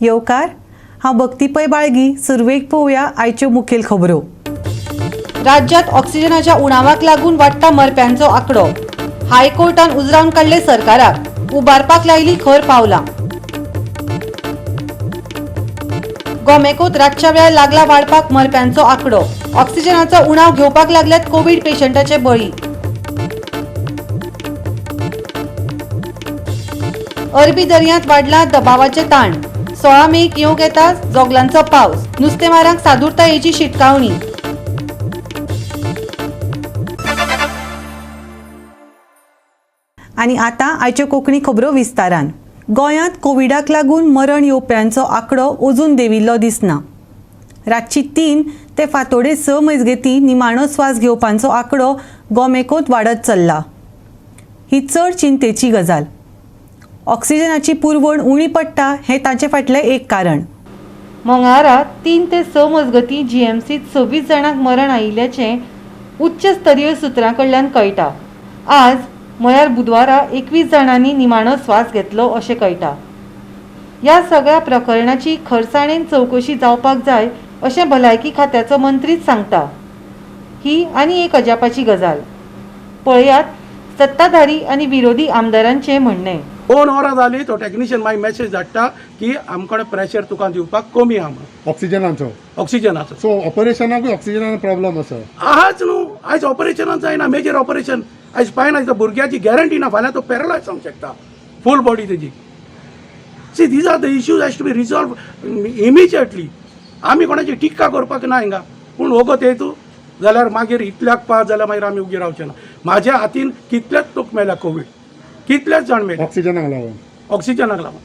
येवकार, हांव भक्ती पै बाळगी. सुरवेक पळोवया आयच्यो मुखेल खबरो. राज्यात ऑक्सिजनाच्या उणावाक लागून वाडटा मरप्यांचो आंकडो. हायकोर्टान उजरावन काडले सरकाराक, उबारपाक लायली खर पावलां. गोमेकोत रातच्या वेळार लागला वाडपाक मरप्यांचो आंकडो. ऑक्सिजनाचो उणाव घेवपाक लागल्यात कोवीड पेशंटाचे बळी. अरबी दर्यांत वाडला दबावाचें ताण. 16 मेक येवंक येता जोगलांचो पावस. नुस्तेमारांक सादूरतायेची शिटकावणी. आनी आतां आयच्यो कोंकणी खबरो विस्तारान. गोंयांत कोविडाक लागून मरण येवप्यांचो आंकडो अजून देंविल्लो दिसना. रातची 3 ते फांतोडे 6 मजगतीं निमाणो स्वास घेवपांचो आंकडो गोमेकोत वाडत चल्ला. ही चड चिंतेची गजाल. ऑक्सिजनाची पुरवण उणी पडटा हें ताचे फाटलें एक कारण. मंगळारा 3 ते 6 मजगतीं जीएमसीत 26 जाणांक मरण आयिल्ल्याचें उच्च स्तरीय सुत्रां कडल्यान कळटा. आज म्हळ्यार बुधवारा 21 जाणांनी निमाणो स्वास घेतलो अशें कळटा. ह्या सगळ्या प्रकरणाची खरसाणेन चवकशी जावपाक जाय अशें भलायकी खात्याचो मंत्रीच सांगता. ही आनी एक अजापाची गजाल. पळयात सत्ताधारी आनी विरोधी आमदारांचें म्हणणें. 2 वरां जाली तो टॅक्निशियन मागीर मॅसेज धाडटा की आमकडे प्रेशर तुका दिवपाक कमी आहा म्हणून. ऑक्सिजनाचो ऑक्सिजनाचो. सो ऑपरेशनाकूय ऑक्सिजनाचो प्रॉब्लम आसा. आहाच न्हू, आयज ऑपरेशनान जायना, मेजर ऑपरेशन आयज पायना. भुरग्याची गॅरंटी ना, फाल्यां तो पॅरलायज जावंक शकता, फूल बॉडी तेजी. See, these are the issues has to be resolve immediately. आमी कोणाची टिक्का करपाक ना हिंगा, पूण वगत येयतू जाल्यार मागीर इतल्याक पास जाल्यार मागीर आमी उगी रावचे ना. म्हाज्या हातीन कितलेच लोक मेल्या कोवीड, कितलेच जाण मेले ऑक्सिजनाक लागून. ऑक्सिजनाक लागून.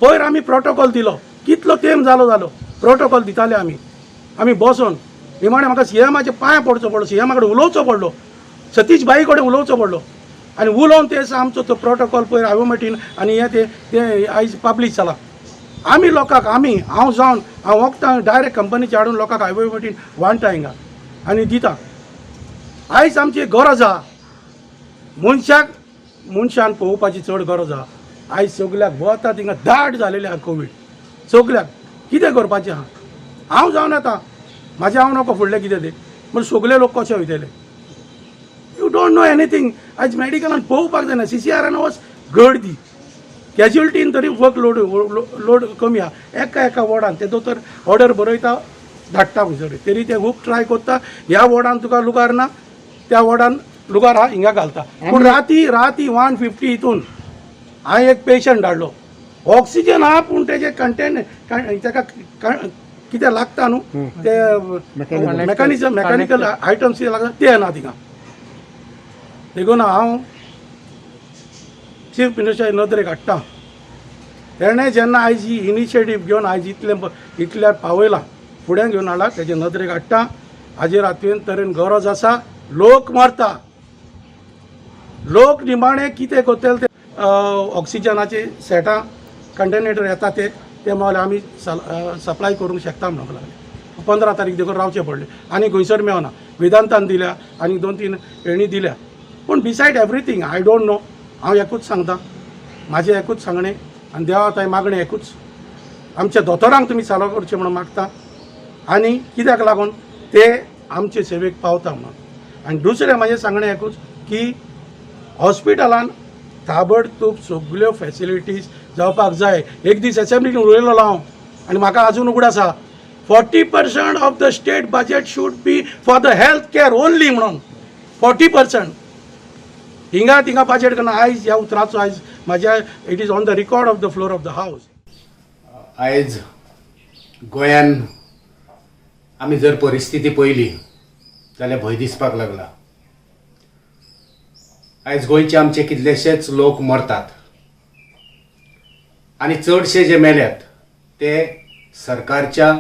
पयर आमी प्रोटोकॉल दिलो, कितलो तेंप जालो जालो प्रोटोकॉल दिताले आमी. आमी बसोन निमाणें म्हाका सीएमाचे पांय पडचो पडलो, सीएमा कडेन उलोवचो पडलो, सतीश भाई कडेन उलोवचो पडलो आनी उलोवन ते आमचो तो प्रोटोकॉल पयर आयोमेटीन आनी हें ते आयज पब्लीश जाला. आमी लोकांक आमी हांव जावन हांव वखदां डायरेक्ट कंपनीचे हाडून लोकांक आयोमेटीन वांट्टा हिंगा आनी दिता. आयज आमची गरज आहा, मनशाक मनशान पळोवपाची चड गरज आहा. आयज सगल्याक वता थिंगा दाट जालेले आहा कोवीड, सगल्याक कितें करपाचें आहा. हांव जावन येता, म्हाजें हांव नको फुडलें कितें तें, पूण सगले लोक कशे वयतले? You don't know anything. आयज मेडिकलान पळोवपाक जायना, सीसीआरान वच गर्दी, कॅज्युअलिटीन तरी वर्क लोड लोड कमी आहा. एका एका वॉर्डान ते दोतोर ऑर्डर बरयता, धाडटा खंयसर तरी ते खूब ट्राय करता. ह्या वॉर्डान तुका लुगार ना, त्या वॉर्डान लुगार आहा, हिंगा घालता. पूण राती राती 150 हितून हांवें एक पेशंट धाडलो, ऑक्सिजन आहा पूण तेजे कंटेन तेका कितें लागता न्हू ते मेकॅनिजम मेकॅनिकल आयटम्स कितें लागता ते ना थिंगा. देखून हांव चीफ मिनिस्टर नदरेक हाडटा, तेणें जेन्ना आयज ही इनिशिएटीव घेवन आयज इतलें इतल्यार पावयलां, फुडें घेवन हाडला, तेजे नदरेक हाडटा. हाजेर हातून तरेन गरज आसा. लोक मरता, लोक निमाणें कितें करतले ते ऑक्सिजनाचे सेटां कंटेनर येता ते ते मोल आमी सप्लाय करूंक शकता म्हणूंक लागले. 15 तारीख देखून रावचें पडलें आनी खंयसर मेळना. वेदांतान दिल्या आनी 2-3 हेणी दिल्या. पूण beside everything I don't know. हांव एकूच सांगता, म्हाजें एकूच सांगणें आनी देवा ताय मागणें एकूच, आमच्या दोतोरांक तुमी चालू करचें म्हणून मागता आनी कित्याक लागून ते आमचे सेवेक पावता म्हणून. आनी दुसरें म्हाजें सांगणें एकूच की हॉस्पिटलान ताबडतोब सगल्यो फॅसिलिटीज जावपाक जाय. एक दीस एसेंब्लीन उलयलेलो हांव आनी म्हाका आजून उगडास आसा, 40% of the state budget should be for the health care only म्हणून. 40% हिंगा थिंगा बजेट करना. आयज ह्या उतराचो आयज म्हाज्या it is on the record of the floor of the house. आयज गोंयान आमी जर परिस्थिती पळयली जाल्यार भंय दिसपाक लागला. आयज गोंयचे आमचे कितलेशेच लोक मरतात आनी चडशे जे मेल्यात ते सरकारच्या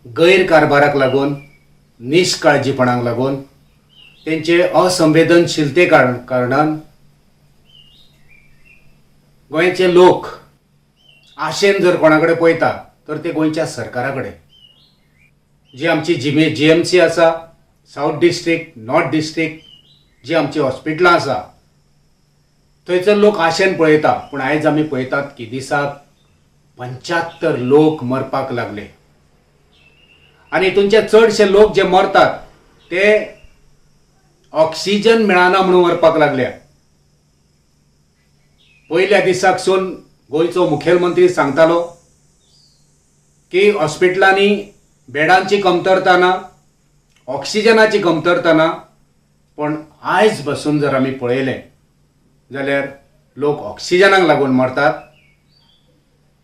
गैरकारभाराक लागून, निश्काळजीपणाक लागून, तेंचे असंवेदनशीलते कारणान गोंयचे लोक आशेन जर कोणा कडेन पळयता तर ते गोंयच्या सरकारा कडेन. जी आमची जीएमसी आसा, सावथ डिस्ट्रिक्ट, नॉर्थ डिस्ट्रिक्ट, जी आमची हॉस्पिटलां आसा थंयसर लोक आशेन पळयता. पूण आयज आमी पळयतात की दिसाक 75 लोक मरपाक लागले आनी हितूनचे चडशे लोक जे मरतात ते ऑक्सिजन मेळना म्हणून मरपाक लागल्या. पयल्या दिसाकसून गोंयचो मुखेलमंत्री सांगतालो की हॉस्पिटलांनी बेडांची कमतरता ना, ऑक्सिजनाची कमतरता ना, पण आयज बसून जर आमी पळयलें जाल्यार लोक ऑक्सिजनाक लागून मरतात,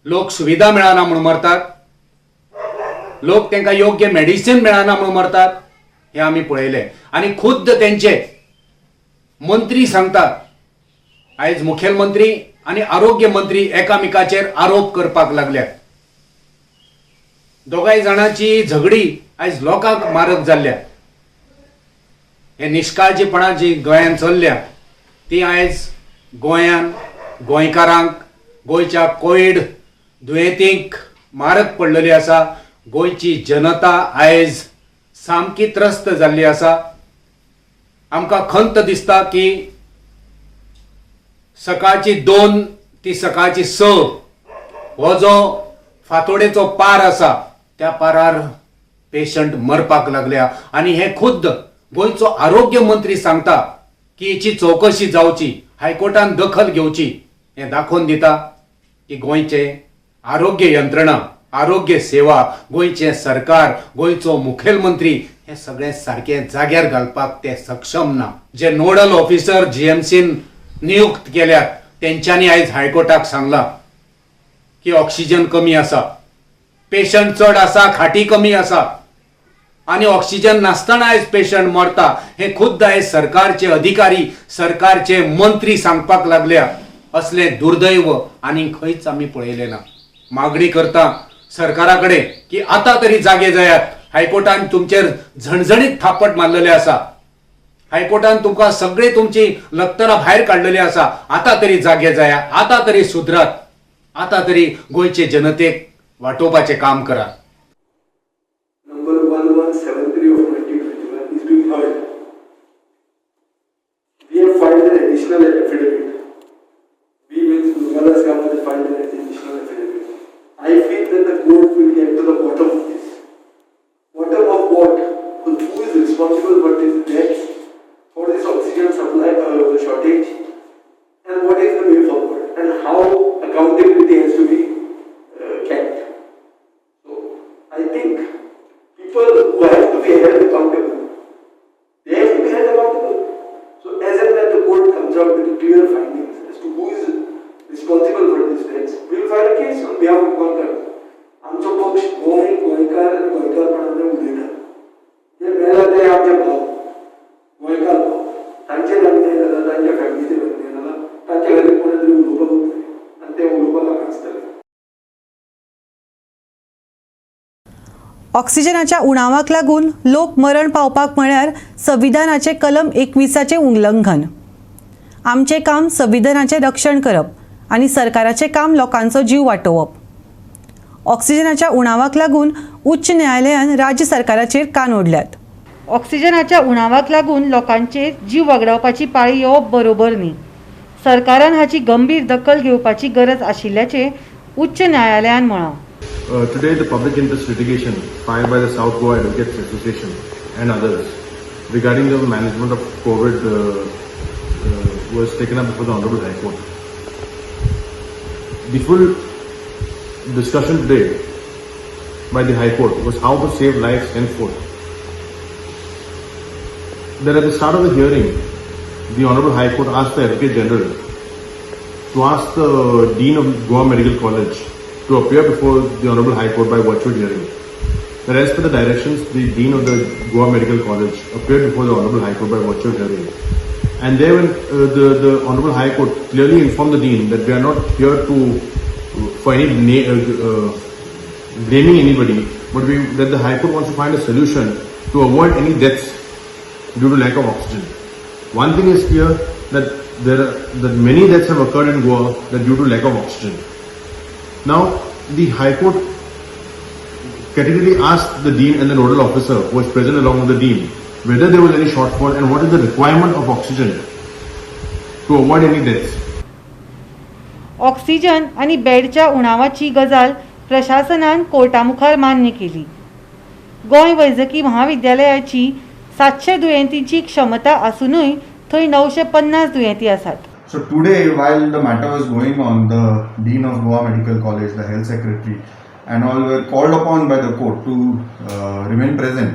लोक सुविधा मेळना म्हणून मरतात, लोक तांकां योग्य मेडिसीन मेळना म्हणून मरतात, हें आमी पळयलें. आनी खुद्द तेंचे मंत्री सांगतात, आयज मुखेलमंत्री आनी आरोग्य मंत्री एकामेकाचेर आरोप करपाक लागल्यात. दोगांय जाणांची झगडी आयज लोकांक मारक जाल्ल्या. हे निश्काळजीपणां जी गोंयांत चल्ल्या ती आयज गोंयान गोंयकारांक, गोंयच्या कोवीड दुयेंतींक मारक पडलेली आसा. गोंयची जनता आयज सामकी त्रस्त जाल्ली आसा. आमकां खंत दिसता की सकाळची 2 ती सकाळची 6 हो जो फातोडेचो पार आसा त्या पारार पेशंट मरपाक लागल्या आनी हे खुद्द गोंयचो आरोग्य मंत्री सांगता की हिची चवकशी जावची, हायकोर्टान दखल घेवची. हें दाखोवन दिता की गोंयचे आरोग्य यंत्रणा, आरोग्य सेवा, गोंयचें सरकार, गोंयचो मुखेलमंत्री हे सगळें सारकें जाग्यार घालपाक ते सक्षम ना. जे नोडल ऑफिसर जीएमसीन नियुक्त केल्यात तेंच्यांनी आयज हायकोर्टाक सांगलां की ऑक्सिजन कमी आसा, पेशंट चड आसा, खाटी कमी आसा आनी ऑक्सिजन नासतना आयज पेशंट मरता. हें खुद्द आयज सरकारचे अधिकारी, सरकारचे मंत्री सांगपाक लागल्या. असलें दुर्दैव आनी खंयच आमी पळयलें ना. मागणी करता सरकारा कडेन की आतां तरी जागे जायात. हायकोर्टान तुमचेर झणझणीत थापट मारलेलें आसा, हायकोर्टान तुमकां सगळे तुमची लक्तरां भायर काडलेली आसा. आतां तरी जागे जाया, आतां तरी सुदरात, आतां तरी गोंयचे जनतेक वाटोवपाचें काम करात. Number 1173 of 2021 is being heard. We have filed an additional affidavit. We means Durgadas Gaonkar has filed an additional affidavit. I feel that the court will get to the bottom of this. Bottom of what? Who is responsible for this death, for this oxygen supply shortage, and what is the way forward, and how accountability has to be kept. So I think people who have to be held accountable, they have to be held accountable. So as and when the court comes out with clear findings as to who is responsible for these deaths, we will file a case on behalf of Goenkar. आमचो पक्ष गोंय, गोंयकार आनी गोंयकारपणान उलयता. जे मेला ते आमचे भाव, गोंयकार भाव, तांचेर अन्याय जाला, तांच्या फॅमिलीचेर अन्याय जाला, तांच्या खातीर कोणें तरी उलोवपाक जाय आनी ते उलोवपाक आसतले. ऑक्सिजनाच्या उणावाक लागून लोक मरण पावपाक म्हळ्यार संविधानाचे कलम 21 उल्लंघन. आमचें काम संविधानाचें रक्षण करप आनी सरकाराचें काम लोकांचो जीव वाटोवप. ऑक्सिजनाच्या उणावाक लागून उच्च न्यायालयान राज्य सरकाराचेर कान ओडल्यात. ऑक्सिजनाच्या उणावाक लागून लोकांचे जीव वगडावपाची पाळी येवप बरोबर न्ही. सरकारान हाची गंभीर दखल घेवपाची गरज आशिल्ल्याचें उच्च न्यायालयान म्हळां. Today, the public interest litigation filed by the South Goa Advocates Association and others regarding the management of COVID was taken up before the Honorable High Court. The full discussion today by the High Court was how to save lives henceforth. Then at the start of the hearing, the Honorable High Court asked the Advocate General to ask the Dean of Goa Medical College to appear before the Honorable High Court by virtual hearing. That as per the directions, the Dean of the Goa Medical College appeared before the Honorable High Court by virtual hearing. And there when the Honorable High Court clearly informed the Dean that we are not here to for any blaming anybody, but that the High Court wants to find a solution to avoid any deaths due to lack of oxygen. One thing is clear that that many deaths have occurred in Goa that due to lack of oxygen. Now, the High Court categorically asked the Dean and the nodal officer who was present along with the Dean whether there was any shortfall and what is the requirement of oxygen to avoid any deaths. Oxygen आनी बेडच्या उणावाची गजाल प्रशासनान Carta मुखार मान्य केली. गोंय वैजकी महाविद्यालयाची 700 दुयेंतींची क्षमता आसूनय थंय 950 दुयेंती आसात. So today, while the matter was going on, the Dean of Goa Medical College, the Health Secretary, and all were called upon by the court to remain present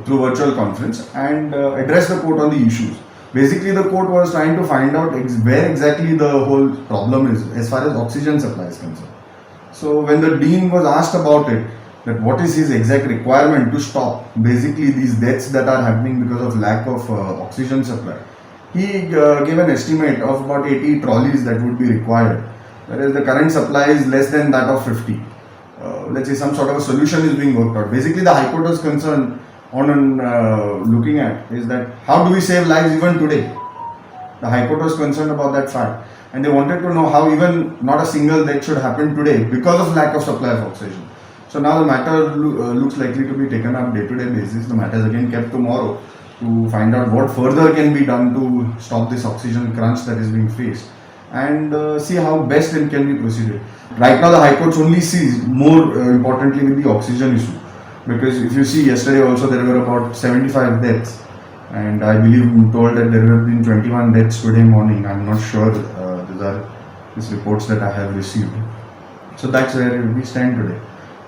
through virtual conference and address the court on the issues. Basically, the court was trying to find out where exactly the whole problem is as far as oxygen supply is concerned. So when the Dean was asked about it, that what is his exact requirement to stop basically these deaths that are happening because of lack of oxygen supply, he gave an estimate of about 80 trolleys that would be required, whereas the current supply is less than that of 50. Let's say some sort of a solution is being worked out. Basically, the High Court was concerned on looking at is that how do we save lives even today? The High Court was concerned about that fact, and they wanted to know how even not a single death should happen today because of lack of supply of oxygen. So now the matter looks likely to be taken up day-to-day basis. The matter is again kept tomorrow to find out what further can be done to stop this oxygen crunch that is being faced and see how best it can be proceeded. Right now the High Court only sees more importantly with the oxygen issue, because if you see yesterday also there were about 75 deaths, and I believe I'm told that there have been 21 deaths today morning. I'm not sure, these are these reports that I have received. So that's where we stand today.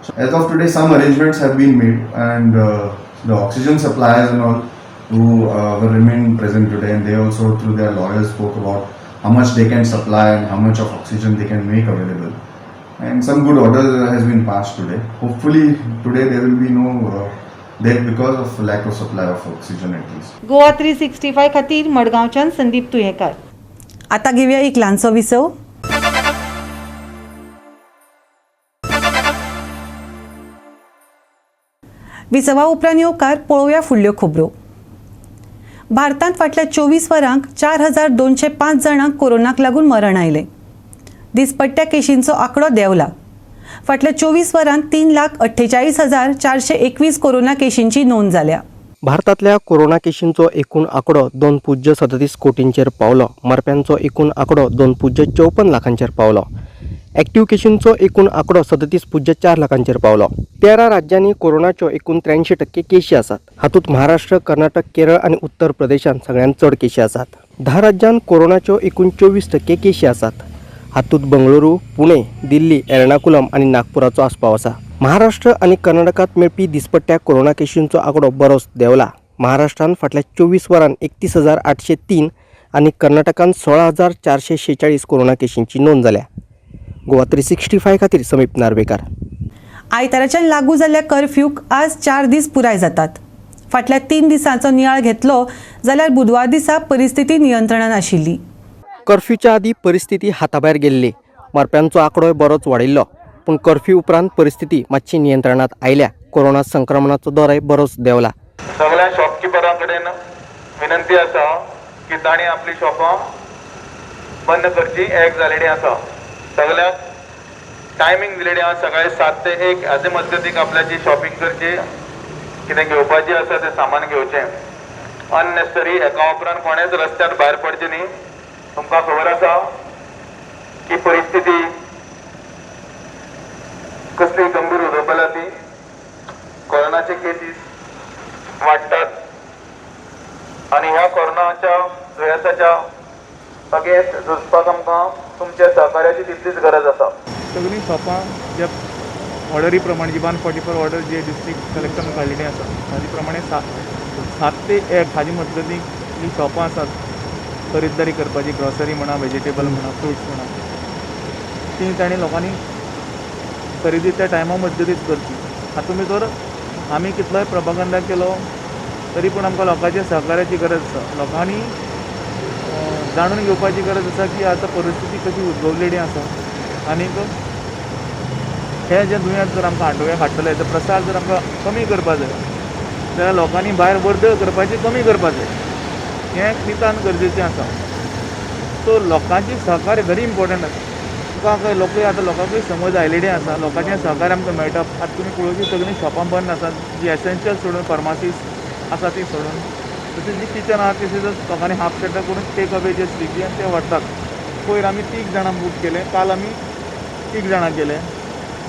So as of today, some arrangements have been made, and the oxygen suppliers and all who will remain present today, and they also through their lawyers spoke about how much they can supply and how much of oxygen they can make available. And some good order has been passed today. Hopefully today there will be no death because of lack of supply of oxygen at least. Goa 365 खातीर मडगांवच्यान संदीप तुयेंकार. आता घेऊया एक ल्हानसो विसव. विसवा उपरांत येवकार पळोवया फुडल्यो खबरो. भारतांत फाटल्या 24 वरांक 4205 जाणांक कोरोनाक लागून मरण आयलें. दिसपट्ट्या केशींचो आंकडो देंवला. फाटल्या 24 वरांत 3,48,421 कोरोना केशींची नोंद जाल्या. भारतांतल्या कोरोना केशींचो एकूण आंकडो 2.37 कोटींचेर पावलो. मरप्यांचो एकूण आंकडो 2.54 लाखांचेर पावलो. एक्टिव्ह केशींचो एकूण आंकडो 37.4 लाखांचेर पावलो. 13 राज्यांनी कोरोनाच्यो एकूण 83% केशी आसात. हातूंत महाराष्ट्र, कर्नाटक, केरळ आनी उत्तर प्रदेशांत सगळ्यांत चड केशी आसात. 10 राज्यांत कोरोनाच्यो एकूण 24% केशी आसात. हातूंत बंगळुरू, पुणे, दिल्ली, एर्नाकुलम आनी नागपुराचो आस्पाव आसा. महाराष्ट्र आनी कर्नाटकांत मेळपी दिसपट्ट्या कोरोना केशींचो आंकडो बरोच देंवला. महाराष्ट्रांत फाटल्या 24 वरांत 31,803 आनी कर्नाटकांत 16,446 कोरोना केशींची नोंद जाल्या. गोवा 365 खातीर समीप नार्वेकार. आयताराच्यान लागू जाल्ल्या कर्फ्यूक आज 4 दीस पुराय जातात. फाटल्या 3 दिसांचो नियाळ घेतलो जाल्यार बुधवार दिसा परिस्थिती नियंत्रणात आशिल्ली. कर्फ्यूच्या आदी परिस्थिती हाताभायर गेल्ली. मरप्यांचो आंकडोय बरोच वाडिल्लो. पूण कर्फ्यू उपरांत परिस्थिती मातशी नियंत्रणात आयल्या. कोरोना संक्रमणाचो दरय बरोच देंवला. सगळ्या शॉपकिपरां कडेन विनंती आसा की तांणी आपली शॉपां बंद करची. एक जालेली आसा. सगळ्यांक टायमींग दिलेली आसा. सकाळी 7 ते 1 हाजे मजगतीक आपल्याची शॉपिंग करची. कितें घेवपाचें आसा तें सामान घेवचें. अननेसेसरी एका उपरांत कोणेच रस्त्यार भायर पडचें न्ही. तुमकां खबर आसा की परिस्थिती कसली गंभीर उलोवपाला ती. कोरोनाचे केसीस वाडटात आनी ह्या कोरोनाच्या दुयेंसाच्या अगेन्स्ट झुजपाक आमकां तुमच्या सहकार्याची तितलीच गरज आसा. सगळीं शॉपां ज्या ऑर्डरी प्रमाणे जी 144 ऑर्डर जे डिस्ट्रिक्ट कलेक्टरान काडलेली आसा ताजे प्रमाणे 7 ते 1 हाजे मजगतीं जी शॉपां आसात खरेददारी करपाची, ग्रॉसरी म्हणा, वेजिटेबल म्हणा, फ्रुट्स म्हणा, ती तांणी लोकांनी खरेदी त्या टायमा मजगतीच करची. हातूंत भितर आमी कितलोय प्रभागंडा केलो तरी पूण आमकां लोकांच्या सहकार्याची गरज आसा. लोकांनी जाणून घेवपाची गरज आसा की आतां परिस्थिती कशी उद्भवलेली आसा आनीक हे जे दुयेंस जर आमकां आटोव्याक हाडटले, तर प्रसार जर आमकां कमी करपा जाय जाल्यार लोकांनी भायर वर्दळ करपाची कमी करपा जाय. हें नितांत गरजेचें आसा. सो लोकांची सहकार्य व्हेरी इम्पॉर्टंट आसा. तुका लोकूय आतां लोकांकूय समज आयलेली आसा. लोकांचें सहकार्य आमकां मेळटा. आतां तुमी पळोवची सगळीं शॉपां बंद आसात, जी एसेन्शियल सोडून फार्मासीस आसा ती सोडून, तशेंच जी किचन आसा ती सुद्दां लोकांनी हाफ शटर करून टेक अवे जे स्विगी आनी ते व्हरतात. पयर आमी 3 जाणां बूक केले, काल आमी 3 जाणां केले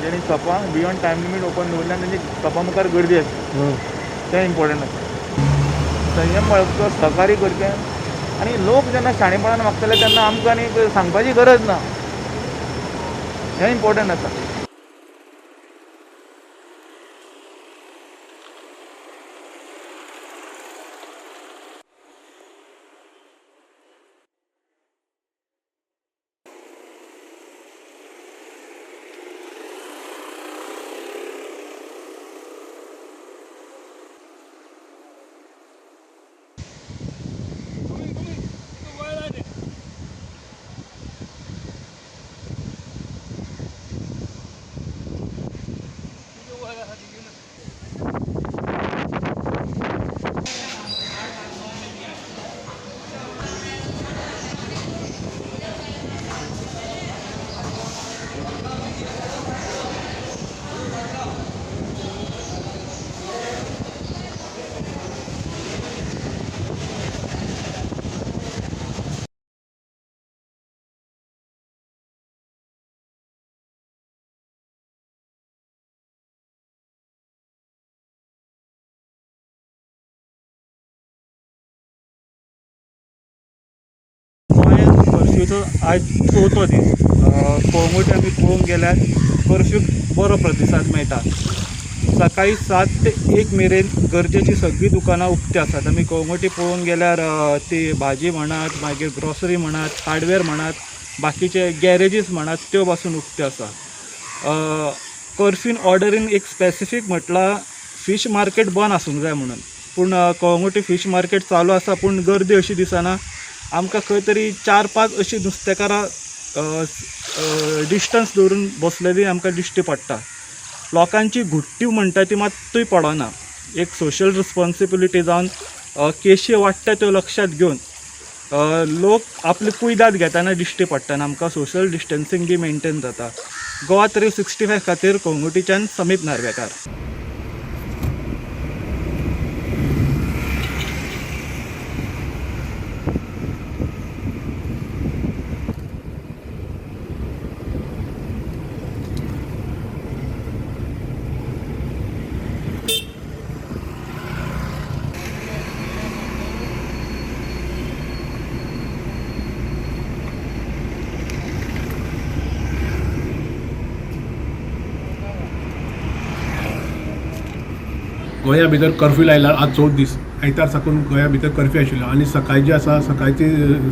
जेणी शॉपां बियोंड टायम लिमीट ओपन दवरले आनी तेंच्या शॉपां मुखार गर्दी आसली. तें इम्पॉर्टंट आसा. संयम बाळगचो, सहकार्य करचें आनी लोक जेन्ना शाणेपणान वागतले तेन्ना आमकां आनी सांगपाची गरज ना. हें इम्पॉर्टंट आसा. कर्फ्यूचो आज चवथो दीस. कळंगूटे आमी पळोवंक गेल्यार कर्फ्यूक बरो प्रतिसाद मेळटा. सकाळी 7 ते 1 मेरेन गरजेची सगळीं दुकानां उक्ती आसात. आमी कळंगूटे पळोवंक गेल्यार ती भाजी म्हणात, मागीर ग्रॉसरी म्हणात, हार्डवेअर म्हणात, बाकीचे गॅरेजीस म्हणात, त्यो पासून उक्त्यो आसा. कर्फ्यून ऑर्डरीन एक स्पेसिफीक म्हटलां फीश मार्केट बंद आसूंक जाय म्हणून, पूण कळंगूटे फीश मार्केट चालू आसा, पूण गर्दी अशी दिसना. आमकां खंय तरी 4-5 अशी नुस्तेकारां डिस्टन्स दवरून बसलेली आमकां दिश्टी पडटा. लोकांची घुट्टी म्हणटा ती मात्तूय पडना. एक सोशल रिस्पॉन्सिबिलिटी जावन केशी वाडटा त्यो लक्षांत घेवन लोक आपली कुयदाद घेतना दिश्टी पडटा आनी आमकां सोशल डिस्टन्सींग बी मेनटेन जाता. गोवा 365 खातीर कळंगूटेच्यान समीप नार्वेकार. गोंया भितर कर्फ्यू लायला आज 4 दीस. आयतार साकून गोंया भितर कर्फ्यू आशिल्लो आनी सकाळी जे आसा सकाळचे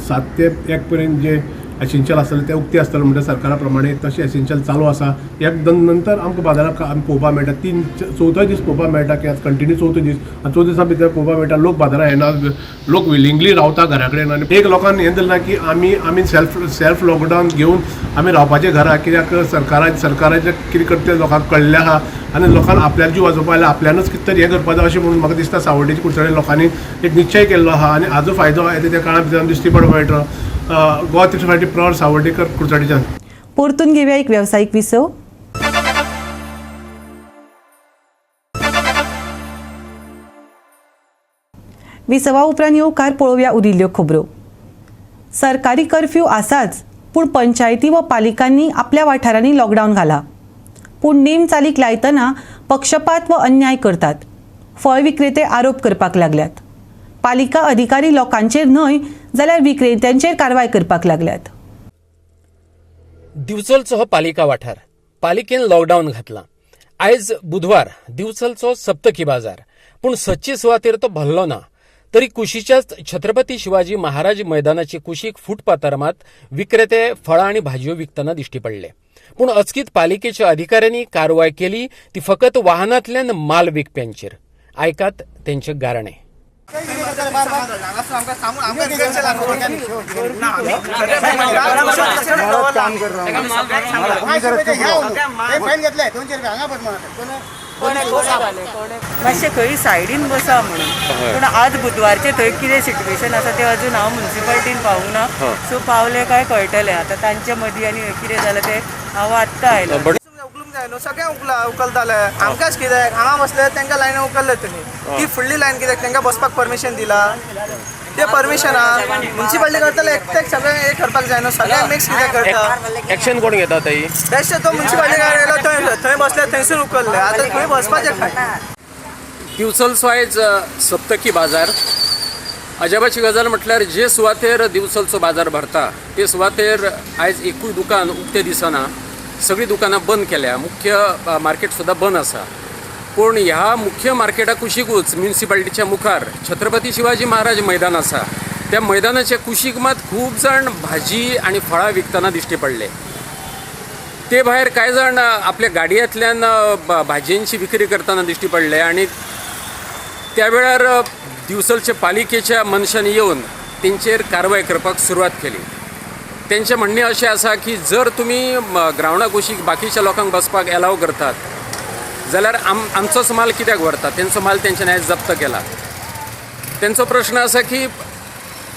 7 ते 1 पर्यंत जे एसेन्शियल आसतले ते उक्ते आसतले म्हणटा सरकारा प्रमाणे तशें एसेन्शियल चालू आसा. एक नंतर आमकां बाजाराक आमी पळोवपाक मेळटा 3-4 दीस पळोवपाक मेळटा की आज कंटिन्यू चवथो दीस आनी 4 दिसां भितर पळोवपाक मेळटा लोक बाजाराक येना, लोक विलिंगली रावता घरा कडेन. आनी एक लोकांक हें दिलां की आमी आमी सेल्फ लॉकडावन घेवन आमी रावपाचें घरा, कित्याक सरकाराचें कितें करता तें लोकांक कळिल्लें आहा आनी लोकांक आपल्याक जीव वाजोवपा जाल्यार आपल्यानूच कितें तरी हें करपाक जाय अशें म्हणून म्हाका दिसता. सावड्डेची कुडचडे लोकांनी एक निश्चय केल्लो आहा आनी हाजो फायदो येता त्या काळा भितर दिश्टी पडपाक मेळटलो. गोवा 365 प्रॉड सावर्डेकर कुडचडेच्यान. परतून घेवया एक वेवसायीक विसव. विसवा उपरांत येवकार पळोवया उरिल्ल्यो खबरो. सरकारी कर्फ्यू आसाच, पूण पंचायती व पालिकांनी आपल्या वाठारांनी लॉकडावन घाला. पूण नेम चालीक लायतना पक्षपात व अन्याय करतात. फळ विक्रेते आरोप करपाक लागल्यात. पालिका अधिकारी लोकांचेर न्हय जाल्यार विक्रेत्यांचेर कारवाय करपाक लागल्यात. दिवचलचो हो पालिका वाठार पालिकेन लॉकडावन घातला. आयज बुधवार दिवचलचो सप्तकी बाजार, पूण सदचे सुवातेर तो भरलो ना. तरी कुशीच्याच छत्रपती शिवाजी महाराज मैदानाचे कुशीक फुटपाथार मात विक्रेते फळां आनी भाजयो विकतना दिश्टी पडले. पूण अचकीत पालिकेच्या अधिकाऱ्यांनी कारवाय केली ती फकत वाहनांतल्यान माल विकप्यांचेर. आयकात तेंचे गाराणे. मातशें खंय सायडीन बसा म्हणून, पूण आज बुधवारचें थंय कितें सिट्युएशन आसा तें अजून हांव म्युनिसिपालिटीन पावूंक ना. सो पावलें काय कळटलें आतां तांचे मदीं आनी कितें जालें तें हांव आत्तां आयलां. उखलूंक जाय न्हू, सगळें उखलताले. आमकांच कित्याक हांगा बसले तांकां लायन उखल्ले तुमी, ती फुडली लायन कित्याक तांकां बसपाक परमिशन दिला? ते परमिशन आहा म्युन्सिपाल्टी करतले एकट्याक सगळें हें करपाक जाय न्हू, सगळ्यांक मिक्स कित्याक करता? एक्शन कोण घेता ताई? बेश्टे तो म्युन्सिपाल्टीकार येयलो, थंय थंय बसले, थंयसून उखल्ले. आतां खंय बसपाचें खंय? दिवचलचो आयज सप्तकी बाजार. अजापाची गजाल म्हटल्यार जे सुवातेर दिवचलचो बाजार भरता ते सुवातेर आयज एकूय दुकान उक्तें दिसना. सगळीं दुकानां बंद केल्या. मुख्य मार्केट सुद्दां बंद आसा. पूण ह्या मुख्य मार्केटा कुशीकूच म्युनिसिपालिटीच्या मुखार छत्रपती शिवाजी महाराज मैदान आसा. त्या मैदानाच्या कुशीक मात खूब जाण भाजी आनी फळां विकतना दिश्टी पडले. ते भायर कांय जाण आपल्या गाडयेंतल्यान भाजयेंची विक्री करतना दिश्टी पडले आनी त्या वेळार दिवचलच्या पालिकेच्या मनशांनी येवन तेंचेर कारवाय करपाक सुरवात केली. तेंचें म्हणणें अशें आसा की जर तुमी ग्रावंडा कुशीक बाकीच्या लोकांक बसपाक एलाव करतात जाल्यार आमचोच माल कित्याक व्हरतात? तेंचो माल तेंच्यानी आयज जप्त केला. तेंचो प्रश्न आसा की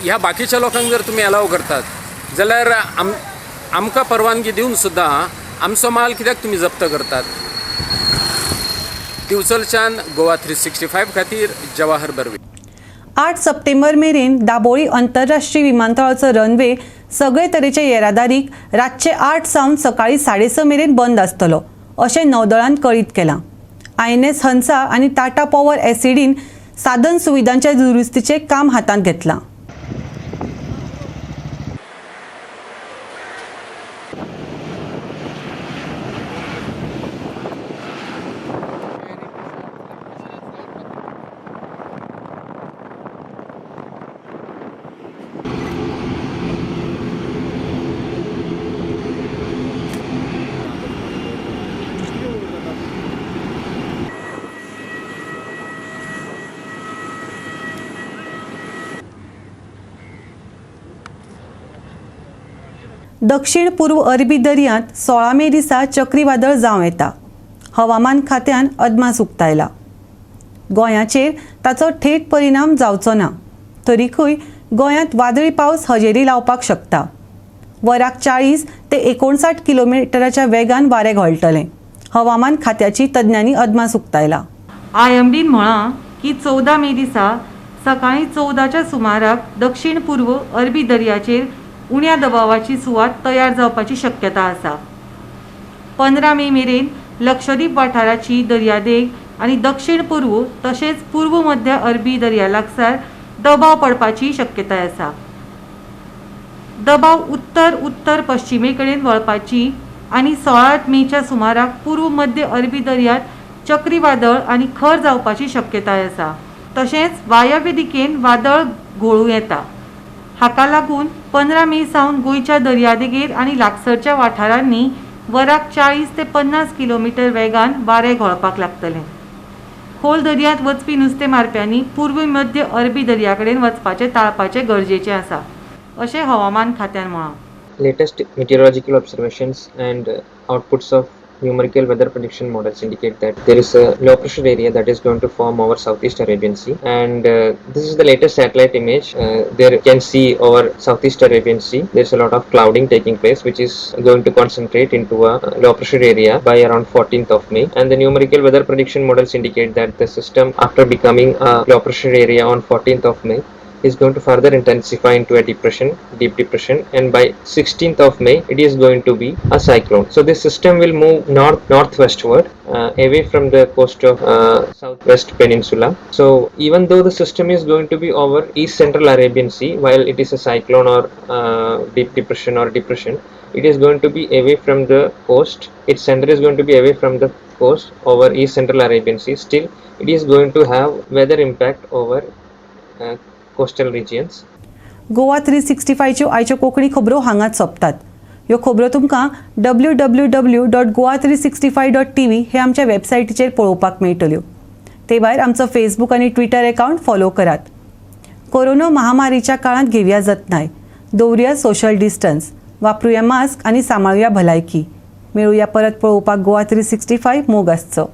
ह्या बाकीच्या लोकांक जर तुमी एलाव करतात जाल्यार आमकां परवानगी दिवन सुद्दां आमचो माल कित्याक तुमी जप्त करतात? दिवचलच्यान गोवा 365 खातीर जवाहर बर्वे. 8 सप्टेंबर मेरेन दाबोळी आंतरराष्ट्रीय विमानतळाचो रनवे सगळे तरेचे येरादारीक रातचे 8 सावन सकाळी 6:30 मेरेन बंद आसतलो अशें नौदळान कळीत केलां. INS Hansa आनी टाटा पॉवर एसिडीन साधन सुविधांच्या दुरुस्तीचें काम हातांत घेतलां. दक्षिण पूर्व अरबी दर्यांत 16 मे दिसा चक्रीवादळ जावं येता, हवामान खात्यान अदमास उक्तायला. गोंयाचेर ताचो थेट परिणाम जावचो ना, तरीकूय गोंयांत वादळी पावस हजेरी लावपाक शकता. वराक 40 ते 59 किलोमिटराच्या वेगान वारें घोळटलें, हवामान खात्याची तज्ञांनी अदमास उक्तायला. IMDन म्हळां की 14 मे दिसा सकाळीं 14च्या सुमाराक दक्षिण पूर्व अरबी दर्याचेर उण्या दबावाची सुवात तयार जावपाची शक्यता आसा. 15 मे मेरेन लक्षद्वीप वाठाराची दर्यादेग आनी दक्षिण पूर्व तशेंच पूर्व मध्य अरबी दर्या लागसार दबाव पडपाची शक्यताय आसा. दबाव उत्तर उत्तर पश्चिमे कडेन वळपाची आनी 16 मेच्या सुमाराक पूर्व मध्य अरबी दर्यांत चक्रीवादळ आनी खर जावपाची शक्यताय आसा. तशेंच वायव्य दिकेन वादळ घोळूं येता. हाका लागून 15 मे सावन गोंयच्या दर्यादेगेर आनी लागसरच्या वाठारांनी वराक 40 ते 50 किलोमिटर वेगान वारें घोळपाक लागतलें. खोल दर्यांत वचपी नुस्तें मारप्यांनी पूर्व मध्य अरबी दर्या कडेन वचपाचें टाळपाचें गरजेचें आसा, अशें हवामान खात्यान म्हळां. Latest meteorological observations and outputs of numerical weather prediction models indicate that there is a low pressure area that is going to form over Southeast Arabian Sea, and this is the latest satellite image. There you can see over Southeast Arabian Sea there is a lot of clouding taking place, which is going to concentrate into a low pressure area by around 14th of May. And the numerical weather prediction models indicate that the system, after becoming a low pressure area on 14th of May, is going to further intensify into a depression, deep depression, and by 16th of May it is going to be a cyclone. So this system will move northwestward away from the coast of southwest peninsula. So even though the system is going to be over east central Arabian Sea, while it is a cyclone or deep depression or depression, it is going to be away from the coast. Its center is going to be away from the coast over east central Arabian Sea. Still it is going to have weather impact over coastal regions. Goa 365च्यो आयच्यो कोंकणी खबरो हांगाच सोंपतात. ह्यो खबरो तुमकां www.goa365.tv हे आमच्या वेबसायटीचेर पळोवपाक मेळटल्यो. ते भायर आमचो फेसबूक आनी ट्विटर अकावंट फॉलो करात. कोरोना महामारीच्या काळांत घेवया जतनाय, दवरुया सोशल डिस्टन्स, वापरुया मास्क आनी सांबाळुया भलायकी. मेळुया परत पळोवपाक गोवा 365. मोग आसचो.